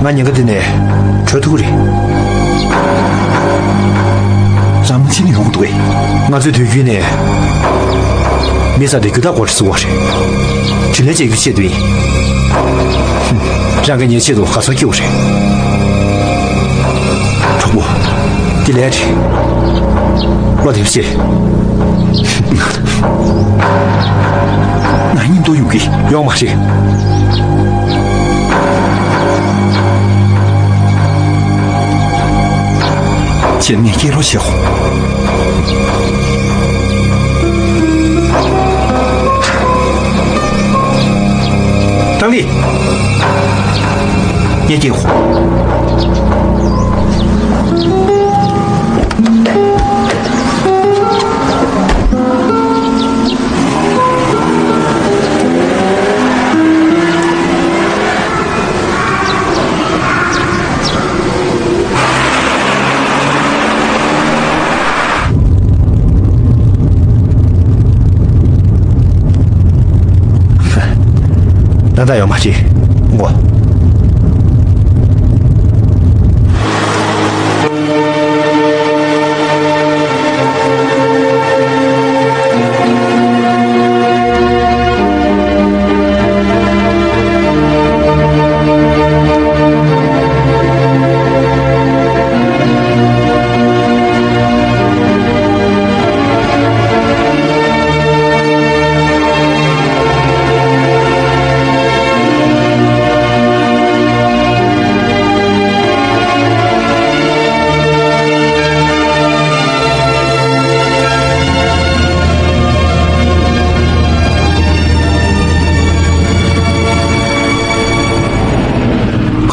ང་ཉེན་ཁ་འདི་ནས་གྲོལ་ཐུབ་ཀྱི་རེད། རང་མ་ཕྱིན་ནས་ཡོང་འདུག་གས། ང་ཚོའི་དུས་རྒྱུན་ནས་མི་ས་དེ་རྒྱུ་དག་སྐོར་ཞིག་བཟོ་བ་རེད། དྲིན་ལན་འཇལ་རྒྱུའི་ཆེད་དུ་ཡིན། ཧུམ། རང་གི་ཉེས་ཆད་དུ་ག་ཚོད་སྐྱེ་བ་རེད། གྲོགས་པོ། འདི་ལས་རེད། བློ་བདེ་པོ་བྱེད། ང་མཉམ་དུ་ཡོང་གི། ཡོང་མ་རེད། ཁྱེད་ངས་སྐྱེལ་རོགས་བྱེད་ཧོ། ཀྲང་ལི། ངས་སྐྱེལ་ཧོ། ད་ལྟ་ཡོང་མ་ཅི། ངོ།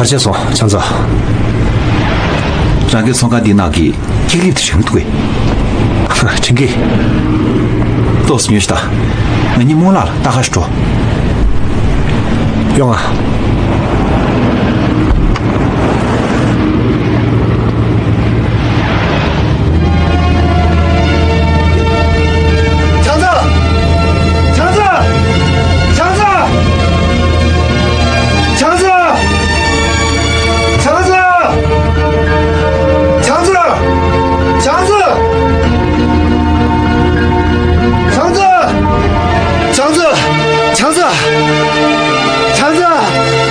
གར་ཆགས་སོང་། བྱང་ཚ། རང་གི་ཚོང་ཁང་འདི་ནང་གི་ཀེག་ལེབ་དེ་དྲན་གི་འདུག་གས། དྲན་གི། ཏོག་ཙམ་ཉོས་ཤིག་དང་། ང་གཉིས་རྨོ་ལགས་ལ་ལྟ་ག་ཞིག་འགྲོ། ཡོང་ང་། བྱང་ཚ། བྱང་ཚ། བྱང་ཚ། བྱང་ཚ། བྱང་ཚ། བྱང་ཚ། བྱང་ཚ། བྱང་ཚ། བྱང་ཚ། བྱང་ཚ།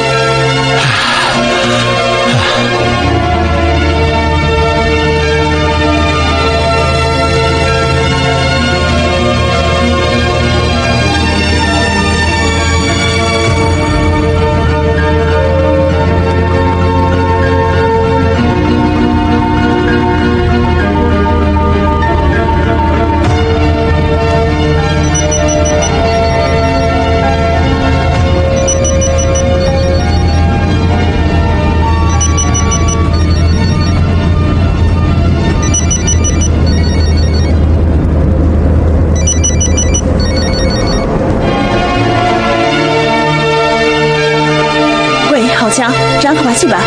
ཨ་ཁུ་བ་ཕྱིན་པ།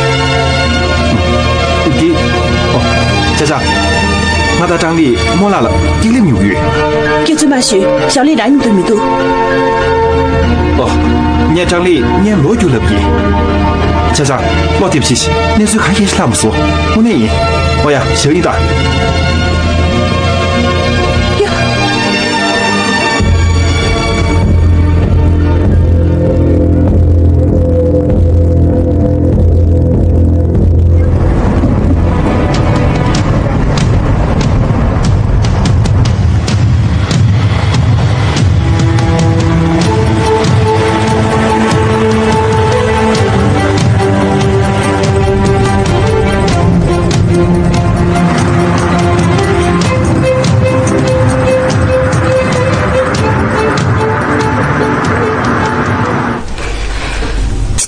འདི། ཨོ། ཅ་ཅ། ང་དང་ཀྲང་ལི་རྨོ་ལགས་ལ་རྐྱེན་ལན་ཉོ་གི་ཡོད། སྐྱོན་བརྗོད་མ་ཞུ། ཞའོ་ལི་རང་མཉམ་དུ་མི་འདུག་ཨོ། ངས་ཀྲང་ལི་ངའི་ལོ་རྒྱུས་ལབ་ཀྱི། ཅ་ཅ། བློ་གཏད་པོ་བྱེད་ཤིག་གནས་ཚུལ་ག་གེ་ཞིག་ལྷག་མ་སོང་། དངོས་གནས་ཡིན། ཨོ་ཡ། ཞའོ་ལི་དང་། སྤྱི་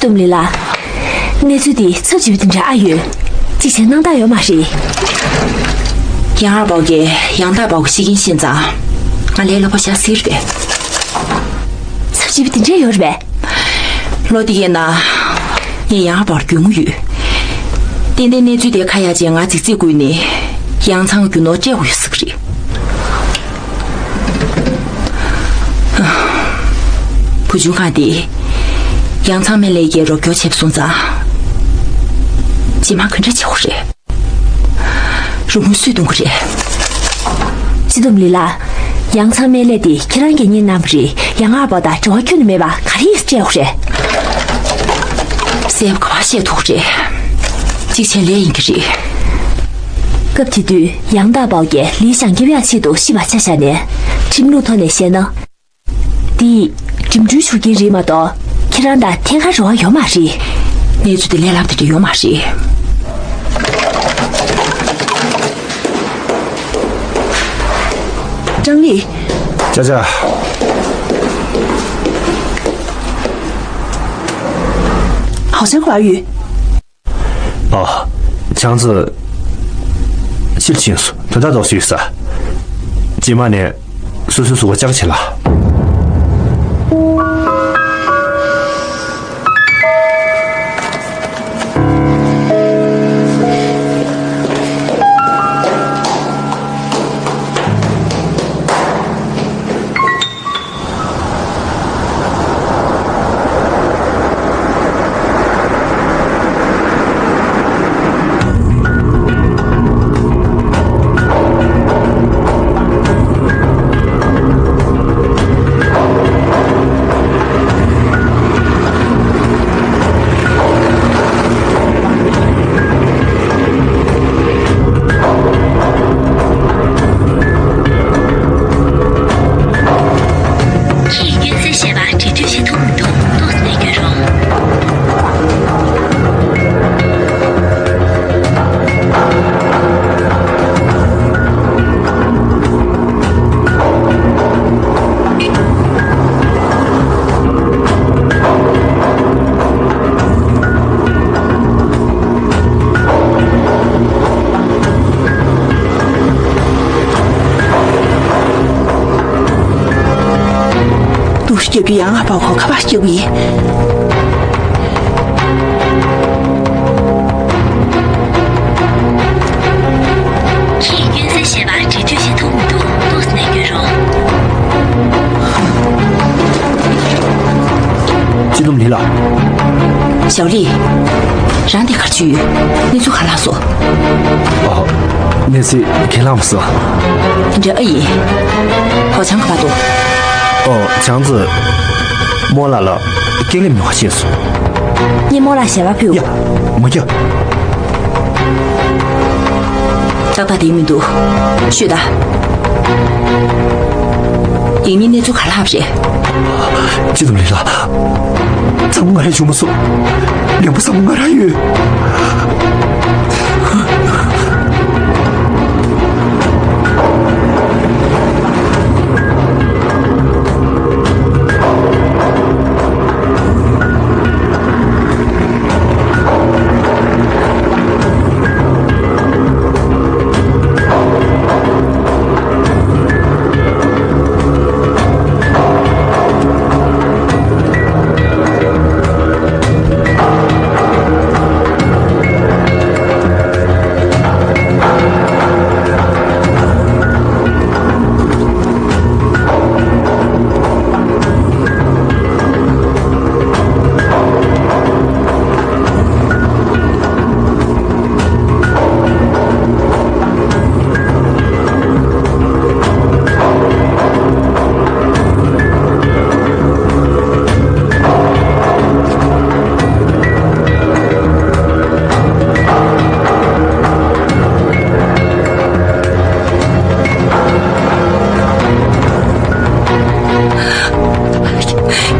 སྡོམ་ལི་ལགས། གནས་ཚུལ་འདི་ཚབས་ཆེ་བའི་དེ་འདྲ་ཨ་ཡོད། གཅིག་བྱས་སྣང་དག་ཡོད་མ་རེད། ཡང་ཨར་པའོ་གིས་ཡང་ཏ་པའོ་གི་ཤི་རྐྱེན་ཤེས་ཙང་། ང་ལས་སླ་པོ་བཞག་སྲིད་རེད། ཚབས་ཆེ་བའི་དེ་འདྲ་ཡོད་རེད་པས། བློ་གཏད་ཡིན་ན། ངས་ཡང་ཨར་པའོར་རྒྱུས་མངའ་ཡོད། ཏན་ཏན་གནས་ཚུལ་དེ་ཁ་ཡ་བྱས་ང་རྫིག་རྫིག་བསྐུལ་ནས། ཡང་ཚང་རྒྱུ་ནོར་སྤྲད་དགོས་ཡོད་ས་རེད། བུ་ཆུང་ཁང་དེ། ཡང་ཚང་སྨན་ལས་ཀྱིས་རོགས་སྐྱོར་བྱས་སོང་ཙང་། རྗེས་མ་ག་འདྲ་བྱེད་དགོས་རེད། རུ་དངུལ་སུས་གཏོང་གི་རེད། སྤྱི་སྡོམ་ལི་ལགས། ཡང་ཚང་སྨན་ལས་དེ་ཁྱེད་རང་གིས་གཉེར་གནང་བ་རེད། ཡང་ཨར་པའོ་དང་འབྲེལ་བ་ཁྱོན་ནས་མེད་པ་ག་རེ་ཡིན་སྤྲད་དགོས་རེད། གསལ་པོ་ག་པར་བཤད་ཐུབ་རེད། གཅིག་བྱས་ལས་ཡིན་གྱི་རེད། སྐབས་དེ་དུས་ཡང་ཏ་པའོ་གིས་ལི་ཞང་སྐྱོབ་ཡག་ཆེད་དུ་ཤི་བར་ཆ་བཞག་ནས། ཁྲིམས་ལུགས་ཐོག་ནས་བཤད་ན། འདི་འགྲིམ་འགྲུལ་ཤུགས་རྐྱེན་རེད་མ་གཏོགས་ཁྱེད་རང་དང་ཐད་ཀར་རོགས་ཡོད་མ་རེད། གནས་ཚུལ་དེ་ལས་སླ་པོ་དེ་འདྲ་ཡོད་མ་རེད། ཀྲང་ལི། ཅ་ཅ། ཧའོ་ཅང་ག་པར་ཡོད། ཨ། ཅང་ཙི། ཕྱིར་ཕྱིན་སོང་། ད་ལྟ་རྫོགས་ཡོད་ས། རྗེས་མ་ནས་སོ་སོའི་གཟུགས་པོ་བཅག་བྱེད་ལ། ཁྱེད་སྐྱོན་བརྗོད་བྱས་པ་འབྲེལ་མཐུད་བྱེད་ཐུབ་མི་འདུག་ཏོག་ཙམ་སྐྱོན་རོགས། འདུག་སེ་རྒྱབ་ཀྱི་ཡང་ཨ་ཕ་ཁོ་ཁ་པར་རྒྱབ་ཀྱི་ཡིན། ཁྱེད་སྐྱོན་བརྗོད་བྱས་པ་འབྲེལ་མཐུད་བྱེད་ཐུབ་མི་འདུག་ཏོག་ཙམ་སྐྱོན་རོགས། སྤྱི་སྡོམ་ལི་ལགས། ཞའོ་ལི། རང་དེ་ག་རེ་བྱས་ཡོད། གནས་ཚུལ་ག་རེ་ལྷག་སོང་། ཨོ། གནས་ཚུལ་ག་རེ་ལྷག་མ་སོང་། དེ་འདྲ་ཨ་ཡིན། ཧའོ་ཅང་ག་པར་འདུག་ཨོ། ཅང་ཙི། རྨོ་ལགས་ལ་རྐྱེན་ལན་ཉོ་ག་ཕྱིན་སོང་། ངས་རྨོ་ལགས་ཞལ་པར་ཕུལ། ཡ། མ་རྒྱག་ཏག་ཏག་བསྡད་མི་འདུག་ཤོད་ད། ཡིན་ནའི་གནས་ཚུལ་ག་རེ་ལྷག་པ་རེད། སྤྱི་སྡོམ་ལི་ལགས། ཚང་མ་ང་རང་བྱུང་མ་སོང་། ལན་པོ་ཚང་མ་ང་རང་ཡོད།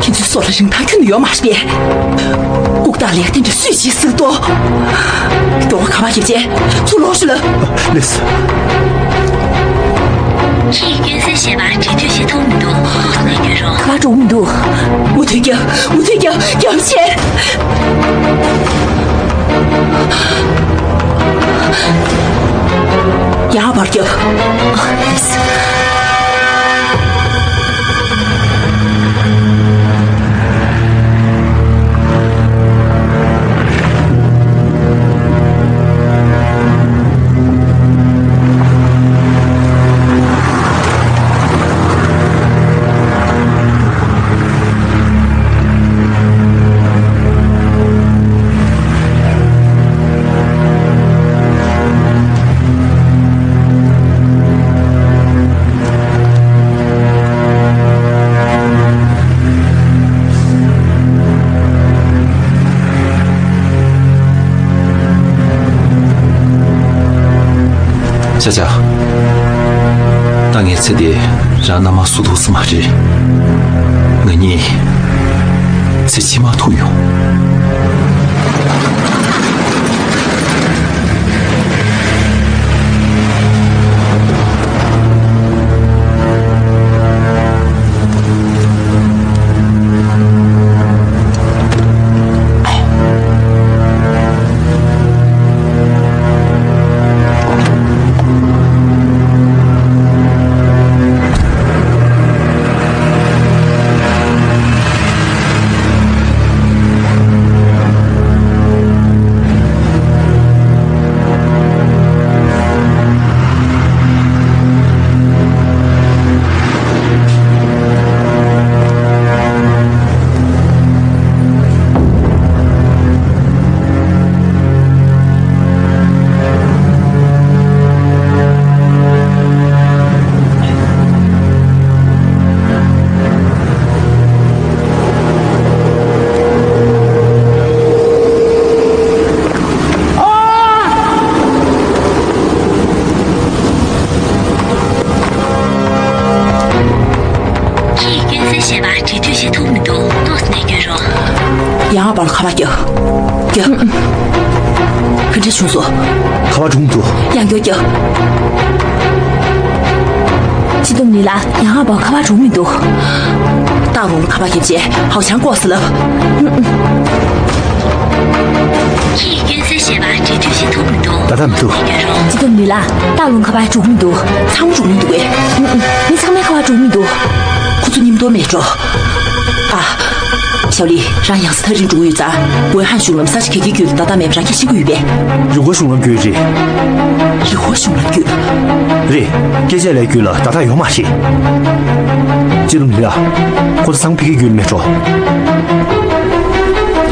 ཁྱེད་ཚོའི་སྲོག་ལ་རིན་ཐང་ཁྱོན་ནས་ཡོད་མ་རེད་པས། ལྐུགས་རྟགས་ལས་ཀ་དེ་འདྲ་སུས་བྱེད་སྲིད་དོ། མགྱོགས་པོ་ཁ་པར་རྒྱབ་བྱས་ཚུར་ལོག་ཤོག་ལབ། ལགས་སོ། ཁྱེད་ཀྱིས་སྐྱོན་བརྗོད་བྱས་པ་འབྲེལ་མཐུད་བྱེད་ཐུབ་མི་འདུག་ཏོག་ཙམ་ནས་སྐྱོན་རོགས། ཁ་པར་འགྲོ་གི་མི་འདུག་མུ་མཐུད་རྒྱབ། མུ་མཐུད་རྒྱབ། རྒྱབ་བྱས། ཡར་བར་རྒྱབ། ཨ། ལགས་སོ། ཆ་ཆ། ད་ངས་ཚེ་འདི་རང་མནའ་མར་བསུ་ཐུབ་ས་མ་རེད། ང་གཉིས་ཚེ་ཕྱི་མ་ཐུག་ཡོང་། ཁྱེད་ཀྱིས་སྐྱོན་བརྗོད་བྱས་པ་འབྲེལ་མཐུད་བྱེད་ཐུབ་མི་འདུག་ཏོག་ཙམ་ནས་སྐྱོན་རོགས། ཡང་ཨ་པར་ཁ་པར་རྒྱབ། རྒྱབ། ག་འདྲ་བྱུང་སོང་། ཁ་པར་འགྲོ་གི་མི་འདུག་ཡང་རྒྱབ་རྒྱབ། སྤྱི་སྡོམ་ལི་ལགས། ཡང་ཨ་པར་ཁ་པར་འགྲོ་གི་མི་འདུག་སྟག་ལུང་ལ་ཁ་པར་རྒྱབ་བྱས་ཧའོ་ཆང་ལྐོག་ཟ་ལབ། ཁྱེད་ཀྱིས་སྐྱོན་བརྗོད་བྱས་པ་འབྲེལ་མཐུད་བྱེད་ཐུབ་མི་འདུག་ད་ལྟ་མི་འདུག་སྤྱི་སྡོམ་ལི་ལགས། སྟག་ལུང་ཁ་པར་འགྲོ་གི་མི་འདུག་ཚང་མ་འགྲོ་གི་མི་འདུག་གས། ངས་ཚང་མའི་ཁ་པར་འགྲོ་གི་མི་འདུག་ཁོ་ཚོ་མཉམ་དུ་མེད་འགྲོ། ཨ། ཞའོ་ལི། རང་ཡང་སེ་ཐག་རིང་འགྲོ་གི་ཡོད་ཙང་ཝེ་ཧན་གཞུང་ལམ་ས་ཆ་ག་གི་བརྒྱུད་ལ་ཏག་ཏག་མེད་པ་རང་སྐད་ཤེས་ཀྱི་ཡོད་པས། རི་མགོ་གཞུང་ལམ་བརྒྱུད་རེད། རི་མགོ་གཞུང་ལམ་བརྒྱུད། རེད། སྐད་ཆ་ལས་བརྒྱུད་ལ་ཏག་ཏག་ཡོད་མ་རེད། སྤྱི་སྡོམ་ལི་ལགས། ཁོ་ཚོ་ཚང་མ་ཕ་གིའི་བརྒྱུད་ལ་མེད་འགྲོ།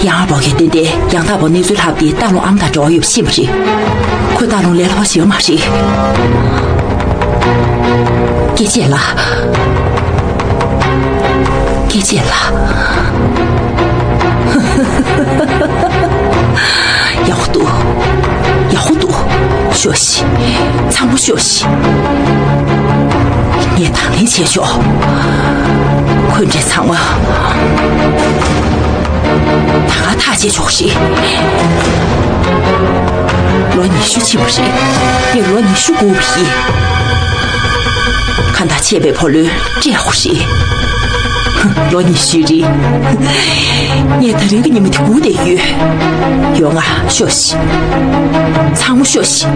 ཡང་ཨ་པར་གྱིས་བསྟན་ཏེ་ཡང་དག་པར་གནས་ཚུལ་ལྷག་སྟེ་སྟག་ལུང་ཨ་མ་དང་འབྲེལ་བ་ཡོད་པ་ཤེས་པ་རེད། ཁོས་སྟག་ལུང་ལས་སླ་པོ་ཞིག་ཡོད་མ་རེད། སྐྱེ་མཆེད་ལགས། སྐྱེ་མཆེད་ལགས། ཡག་པོ་འདུག་ཡག་པོ་འདུག་ཤོག་ཤིག་ཚང་མ་ཤོག་ཤིག་ངས་དང་ལེན་བྱས་ཆོག་ཁོའི་འདྲེ་ཚང་མ་ད་ག་ཐག་བཅད་ཆོག་ཤིག་ལོ་ཉི་ཤུ་ཕྱིན་པ་རེད། ངས་ལོ་ཉི་ཤུ་སྒུག་པ་ཡིན། ཁ་མཐའ་ཆད་པའི་ཕོ་ལོས་སྤྲད་དགོས་རེད། ལོ་ཉི་ཤུའི་རིང་། ངས་ད་རིང་གི་ཉི་མ་དེ་སྒུག་བསྡད་ཡོད། ཡོང་ང་ཤོག་ཤིག་ཚང་མ་ཤོག་ཤིག་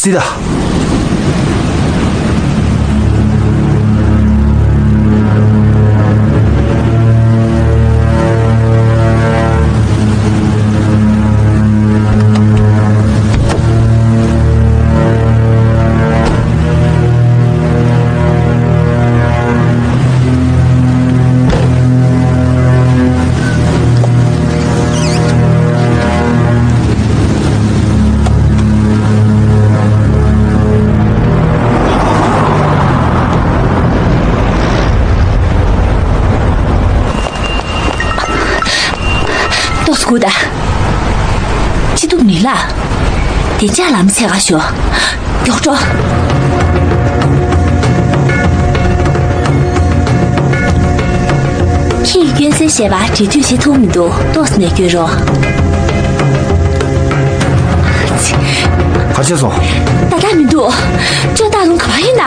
ཙི་ད། ཏོག་ཙམ་སྒུག་དང་། ཅི་འདུག་ནི་ལགས། བདེ་འཇགས་ལམ་ཚད་ག་ཤོག་མགྱོགས་འགྲོ། ཁྱེད་ཀྱིས་སྐྱོན་བརྗོད་བྱས་པ་འབྲེལ་མཐུད་བྱེད་ཐུབ་མི་འདུག་ཏོག་ཙམ་ནས་སྐྱོན་རོགས། ག་བྱས་སོང་། ཏག་ཏག་མི་འདུག་ཅོ་ཏ་ལུང་ག་པར་ཡིན་ན།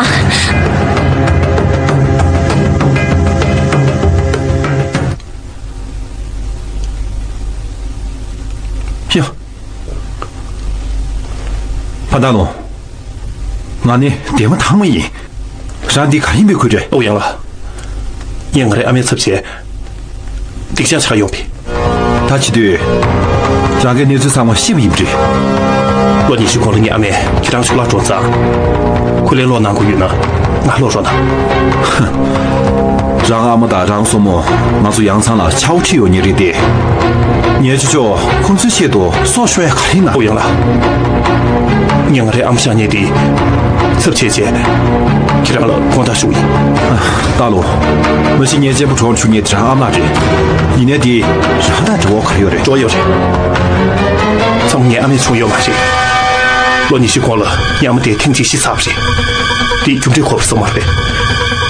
ཡ། ཕ་ཏ་ལུང་། ང་ནི་འདན་མ་ཐང་མ་ཡིན། རང་འདི་ག་ཡིན་པའི་ཁུལ་རེད། ཨོ་ཡང་ལགས། ངས་ང་རའི་ཨ་མའི་ཚབ་བྱས། སྡིག་ཅག་ཆགས་ཡོང་པས། ད་བྱེད་དུས། རང་གི་གནས་ཚུལ་ཚང་མ་ཤེས་པ་ཡིན་པ་རེད། ལོ་ཉི་ཤུ་གོང་ལ་ངའི་ཨ་མས་ཁྱེད་རང་ཕྱུགས་ལ་འགྲོ་ཙང་། ཁོ་ལས་ལོག་གནང་དགོས་ཡོད་ན་ང་ལོག་རོགས་གནང་། རང་ཨ་མ་དང་རང་སྲུ་མོ་ང་ཚོ་ཡང་ཚང་ལ་ཆའོ་ཁྲིད་ཡོང་ཉེ་རེད་དེ། ངས་ཅི་ཆོག་ཁོང་ཚོའི་ཆེད་དུ་སྲོག་ཤོར་ཡ་ག་རེ་ན། ཨོ་ཡང་ལགས། ངས་ང་རའི་ཨ་མ་ཤ་ཉེ་དེ་ཚབ་བྱས་བྱས་ཁྱེད་རང་ལ་དགོངས་དག་ཞུ་ཡིན། ད་ལོ། མ་གཞི་ངའི་གཅེན་པོ་གྲོངས་བཅུག་མཁན་དེ་རང་ཨ་མ་རེད། ཡིན་ནའི་དེ་རང་དང་འབྲེལ་བ་ག་རེ་ཡོད་རེད། འགྲོ་ཡོད་རེད། ཚང་མ་ངའི་ཨ་མས་བྱུང་ཡོད་མ་རེད། ལོ་ཉི་ཤུ་གོང་ལ་ངའི་ཨ་མ་དེ་ཐེངས་གཅིག་ཤི་ཚར་བ་རེད། དེ་རྒྱུ་འབྲས་ཁོ་རང་སོང་མ་རེད།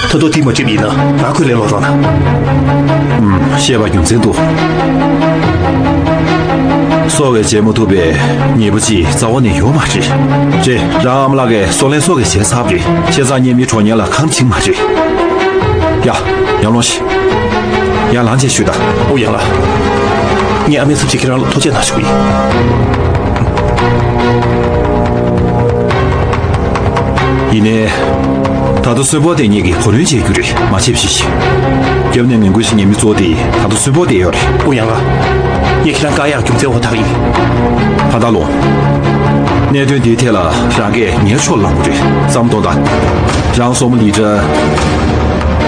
ད་དུང་དེ་མ་འགྲིག་པ་ཡིན་ན་ང་ཁོའི་ལས་ལོག་རོགས་གནང་། ཨུམ། བཤད་པ་རྒྱུ་མཚན་འདུག་སྲོག་གི་བྱེད་མ་ཐུབ་པའི་ཉེས་པ་ཅིག་རྩ་བ་ནས་ཡོད་མ་རེད། རེད། རང་ཨ་མ་ལགས་ཀྱིས་སྲོག་ལན་སྲོག་གི་བྱས་ཚར་བ་རེད། བྱས་ཙང་ངའི་མི་གྲོངས་མཁན་ལ་ཁག་ཅིག་མ་རེད། ཡ། ཡར་ལོངས་ཤིག་ཡར་ལངས་བྱས་ཞུས་དང་། ཨོ་ཡང་ལགས། ངས་ཨ་མའི་ཚབ་བྱས་ཁྱེད་རང་ལ་ཐུགས་རྗེ་གནང་ཞུ་གི་ཡིན། ཡིན་ནའི། ད་ལྟ་གསོན་པོ་དེ་ངེད་ཀྱིས་བུ་ལོན་བྱེད་རྒྱུ་རེད། མ་བྱེད་པ་ཞིག་རྒྱབ་ནས་ངན་སྐུལ་ཞིག་ཉན་མི་གཙོ་བོ་དེ་ད་ལྟ་གསོན་པོ་དེ་ཡོད་རེད། ཨོ་ཡང་ལགས། ངས་ཁྱེད་རང་བཀག་ཡག་རྒྱུ་མཚན་འོ་ཐག་ཡིན། ཕ་ཏ་ལོ། གནད་དོན་འདིའི་ཐད་ལ་རང་གིས་ངའི་ཕྱོགས་ལ་ལངས་དགོས་རེད། བསམ་གཏོང་དང་། རང་སྲུ་མོ་ལི་ཏྲ།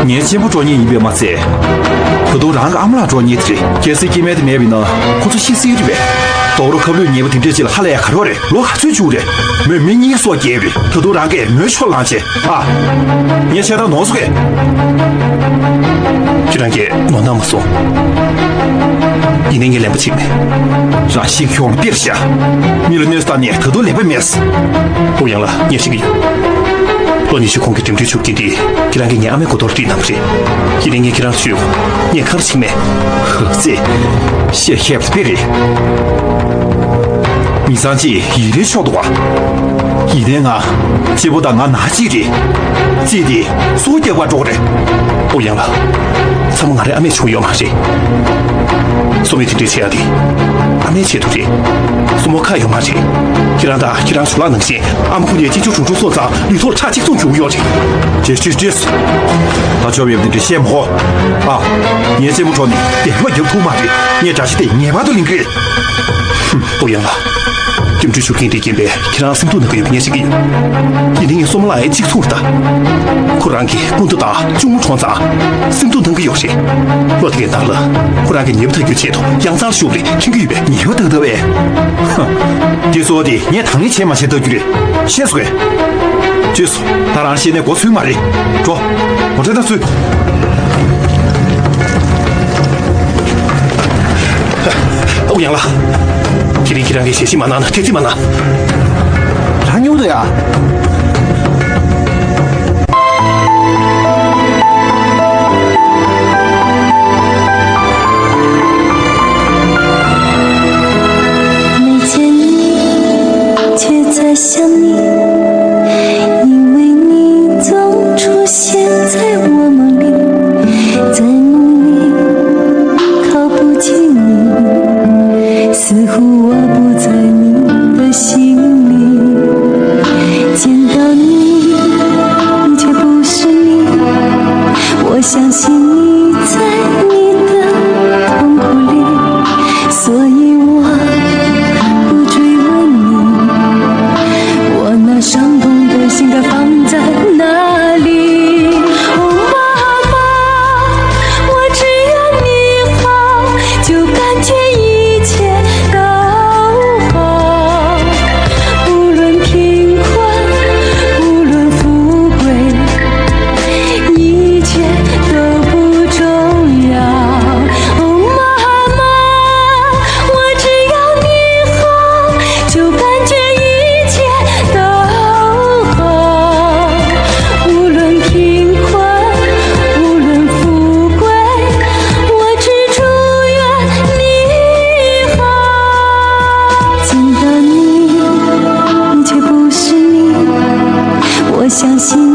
ངའི་གཅེན་པོ་འགྲོ་མཁན་ཡིན་པས་མ་ཚད། ད་དུང་རང་གི་ཨ་མ་ལགས་འགྲོ་མཁན་དེ་རེད། གལ་སྲིད་སྐྱེ་དམན་དེ་མེད་པ་ཡིན་ན་ཁོ་ཚོ་ཤི་སྲིད་རེད་པས། རྡོག་རོ་ཁབ་ལུད་ཉེས་པ་དེ་འདྲས་ཅིག་ལ་ཧ་ལས་ཡ་ག་རེ་བ་རེད། ལོ་ག་ཚོད་བཅུག་རེད། མོས་མི་གཉིས་སྲོག་བསྐྱབས་རེད། ད་དུང་རང་གིས་མོའི་ཕྱོགས་ལངས་བྱས། ཨ། ངས་བྱས་ད་ནོར་སོང་གས། ཁྱེད་རང་གིས་ནོར་གནང་མ་སོང་། ཡིན་ནའི་ངས་ལན་པ་བྱེད་མེད། རང་ཤི་ཁྱོང་པིར་ཤ། མི་ལ་གནོད་བཏང་ནས་ད་དུང་ལན་པ་མེད། ཨོ་ཡང་ལགས། ངས་ཤེས་ཀྱི་ཡོད། ལོ་ཉི་ཤུ་གོང་གི་འགྲིམ་འགྲུལ་ཤུགས་རྐྱེན་དེ་ཁྱེད་རང་གིས་ངའི་ཨ་མའི་མགོ་ཐོག་ལ་དཀྲིས་གནང་བ་རེད། ཡིན་ནའི་ངས་ཁྱེད་རང་ལ་ཞུས་ཡོད། ངས་ཁ་ར་ཕྱིན་མེད། ཧུ་ཙི། བཤད་མཁས་པ་དཔེ་རེད། མི་ཚང་གཅིག་ཡིད་རེ་ཆོག་འདུག་བ། ཡིན་ནའི་ང་། གཅེན་པོ་དང་ང་ནང་གཅིག་རེད། གཅིག་དེ་སྲོག་སྐྱབས་པར་འགྲོ་གི་རེད། ཨོ་ཡང་ལགས། ཚང་མ་ང་རའི་ཨ་མས་བྱུང་ཡོད་མ་རེད། སྲུ་མོས་དེ་འདྲས་བྱེད་ཡ་དེ། ཨ་མའི་ཆེད་དུ་རེད། སྲུ་མོ་ཁག་ཡོད་མ་རེད། ཁྱེད་རང་དང་ཁྱེད་རང་ཞུ་ལག་ནང་བཞིན་ཨ་མ་ཁུ་ནས་གཅིན་མཆོག་གྲོང་ཚོ་སོང་ཙང་ལུས་ཐོག་ཁྲག་གཅིག་མཚུངས་བྱུང་ཡོད་རེད། ཅེས་ཅེས་ཅེས། ད་ཆོག་ཡོད་པ་དེ་འདྲ་བཤད་མ་ཧོ། ཨ། ངའི་གཅེན་མོ་གྲོངས་ནས་བདེན་པ་རྒྱབ་ཐུབ་མ་རེད། ངས་དགྲ་ཤ་དེ་ངེས་པར་དུ་ལེན་གི་རེད། ཧུམ། ཨོ་ཡང་ལགས། འགྲིམ་འགྲུལ་ཤུགས་རྐྱེན་དེ་རྐྱེན་པས་ཁྱེད་རང་སེམས་སྡུག་གནང་གི་ཡོད་པ་ངས་ཤེས་ཀྱི་ཡོད། ཡིན་ནའི་ངས་སྲུ་མོ་ལགས་ཡང་གཅིག་མཚུངས་རེད་ད། ཁོ་རང་གི་སྐུ་མདུན་དང་གཅུང་མོ་གྲོངས་ཙང་སེམས་སྡུག་གནང་གི་ཡོད་རེད། ལོ་དེ་གའི་ནང་ལ་ཁོ་རང་གི་ཉེས་པ་དག་རྒྱུའི་ཆེད་དུ་ཡང་གསང་ཞུ་བ་རེད་མཁྱེན་གྱི་ཡོད་པས། ཉེས་པ་དག་ལྟ་བས། ཧ། དེ་གཙོ་བོ་དེ་ངས་དང་ལེན་བྱས་མ་བྱས་ལྟ་རྒྱུ་རེད། ཤེས་སོང་ངས། ཅེས་སོ། ད་རང་ཤེས་ནས་མགོ་ཚོས་མ་རེད། འགྲོ། ངོ་སྤྲོད་ད་ཚུད། ཨོ་ཡང་ལགས། དེ་རིང་ཁྱེད་རང་གིས་ཞལ་བཞེས་མ་གནང་ན་ཐེ་ཚིག་མ་གནང་། རང་ཉུང་དུ་ཡ། 相信